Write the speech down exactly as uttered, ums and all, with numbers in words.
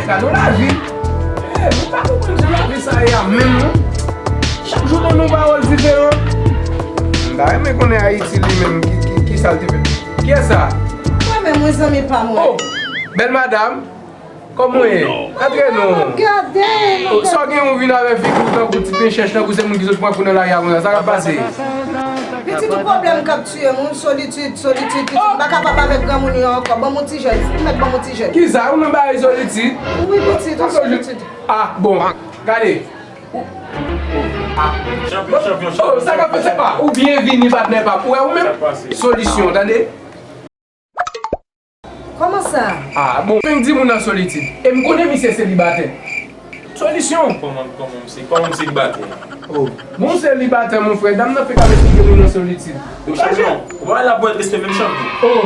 Gade yon lavi. Eh, mwen pa konprann jan lavi sa ye a menm, non. Chak jou ban nou pawòl diferan. M ta renmen konnen Ayiti li menm, ki, ki, ki sa l te fè. Kiyès sa? Mwen menm, wi, zanmi pa mwen. Oh, bèl madanm. Kòman w ye? Antre non. Gade, oh, sa w gen, ou vin avèk figi w tankou ti pen chèch, tankou se moun ki sot pran kou nan lari a konsa. Sa k ap pase? Pitit, ou pwoblèm k ap tiye m, wi, solitid, solitid, pitit. M pa kapab avèk granmoun yo ankò. Ban m yon ti jèn, mèt ban m yon ti jèn. Kisa? Ou menm bay solitid? Wi, pitit, yon solitid. Ah, bon. Gade. Ou, ah. Chanpyon, chanpyon, oh, chanpyon, sa k ap fèt, se pa. Ou byen vini, patnè pa. Ou wè ou menm? Sa k pase? Solisyon, tande? Kòman sa? Ah, bon, fenk di moun nan solitid. E m konnen misye selibatè. Solisyon. Kòman, kòman misye, kòman misye selibatè? Oh, bon, selibatè, mon frè. Dam nan fenk ap esplike moun nan solitid. Ou chanpyon. Ou pa la pou èt respè menm chanpyon. Oh.